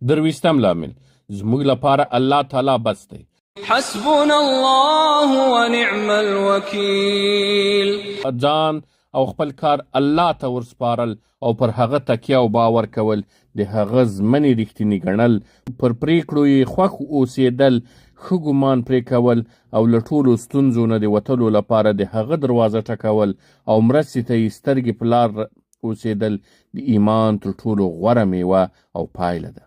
درویشتم لامل، زموږ لپاره الله تعالی بس دی. حسبنا الله ونعم الوکیل. ځان او خپل کار الله ته ورسپارل او پر هغه تکیه او باور کول، د هغه ژمنې رښتیني ګڼل، پر پرېکړو یې خوښ اوسېدل، ښه ګومان پرې کول او له ټولو ستونزو نه د وتلو لپاره د هغه دروازه ټکول او مرستې ته یې سترګې په لار اوسېدل د ایمان تر ټولو غوره میوه او پایله ده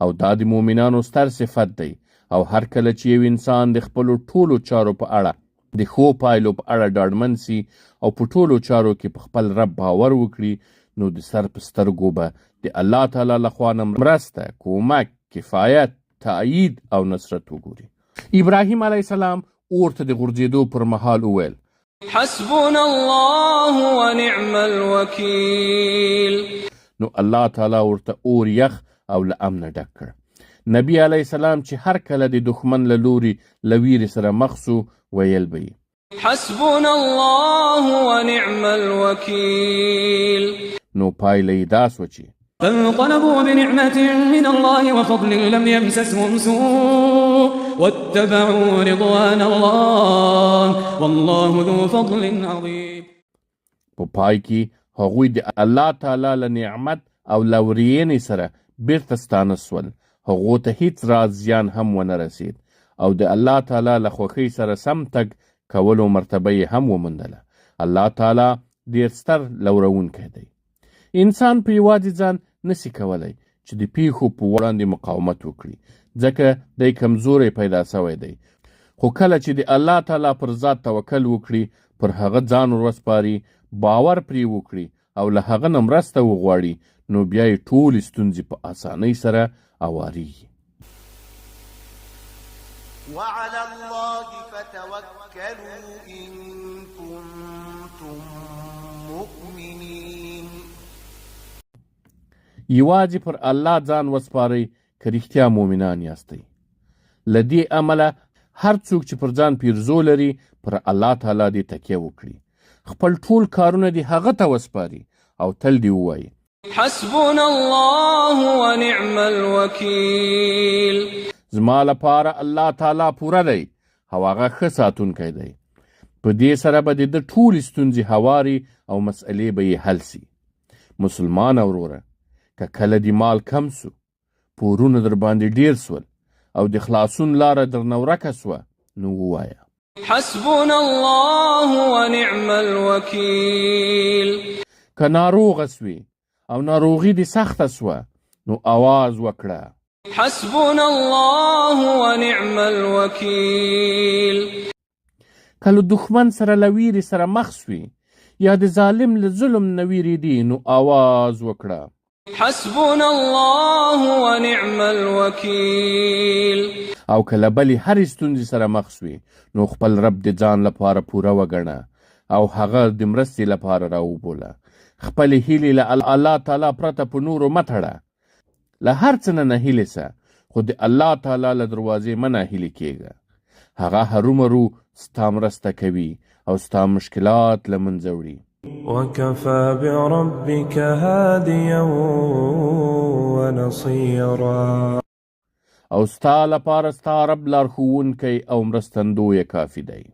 او دا د مؤمنانو ستر صفت دی. او هر کله چې یو انسان د خپلو ټولو چارو په اړه د ښو پایلو په اړه ډاډمن سي او په ټولو چارو کې په خپل رب باور وکړي، نو د سر په سترګو به د الله تعالی له خوا نه مرسته، کومک، کفایت، تایید او نصرت وګوري. ابراهیم علیه السلام اور ته د غورځېدو پر مهال وویل: حسبنا الله ونعم الوکیل. نو الله تعالی ورته اور یخ او له امنه ډک کړ. نبی علیه السلام چې هر کله د دښمن له لوري له ویرې سره مخ سو، ویل به یې: حسبنا الله ونعم الوکیل. نو پایله یې دا سوه چې فانقلبوا بنعمة من الله وفضل لم يمسسهم سوء واتبعوا رضوان الله والله ذو فضل عظيم. په پای کې هغوی د الله تعالی له نعمت او لورینې سره بیرته ستانه سول، هغو ته هیڅ راز زیان هم ونه رسید او د الله تعالی له خوښۍ سره سم تګ کولو مرتبه یې هم وموندله. الله تعالی ډیر ستر لورونکی دی. انسان په یوازې ځان نسی کولی چې د پیښو په وړاندې مقاومت وکړي، ځکه دی کمزوری پیدا سوی دی. خو کله چې د الله تعالی پر ذات توکل وکړي، پر هغه ځان وروسپاري، باور پرې وکړي او له هغه نه مرسته وغواړي، نو بیا یې ټولې ستونزې په اسانۍ سره اوارېږي. وعلى الله فتوکلوا ان کنتم مؤمنین. یوازې پر الله ځان وسپارئ که رښتیا مؤمنان یاستئ. له دې امله هر څوک چې پر ځان پیرزو لري، پر الله تعالی دې تکیه وکړي، خپل ټول کارونه دې هغه ته وسپاري او تل دې ووایي: حسبنا الله ونعم الوکیل. زما لپاره الله تعالی پوره دی او هغه ښه ساتونکی دی. په دې سره به د ده ټولې ستونزې هوارې او مسئلې به یې حل سي. مسلمانه وروره، که کله دې مال کم سو، پورونه در باندې ډیر سول او د خلاصون لاره درنه ورکه سوه، نو ووایه: حسبنا الله ونعم الوکیل. که ناروغه سوې او ناروغي دې سخته سوه، نو اواز وکړه: حسبنا الله ونعم الوکیل. که له دښمن سره له ویرې سره مخ سوې یا د ظالم له ظلم نه ویرېدې، نو اواز وکړه: حسبنا الله ونعم الوکیل. او که له بلې هرې ستونزې سره مخ سوې، نو خپل رب د ځان لپاره پوره وګڼه او هغه د مرستې لپاره راوبوله. خپلې هیلې له الله تعالی پرته په نورو مه تړه. له هر څه نه ناهیلې سه، خو د الله تعالی له دروازې مه ناهیلې کېږه. هغه هرومرو ستا مرسته کوي او ستا مشکلات له منځه وړي. وکفی بربک هادیا ونصیرا. او ستا لپاره ستا رب لارښوونکی او مرستندوی کافي دی.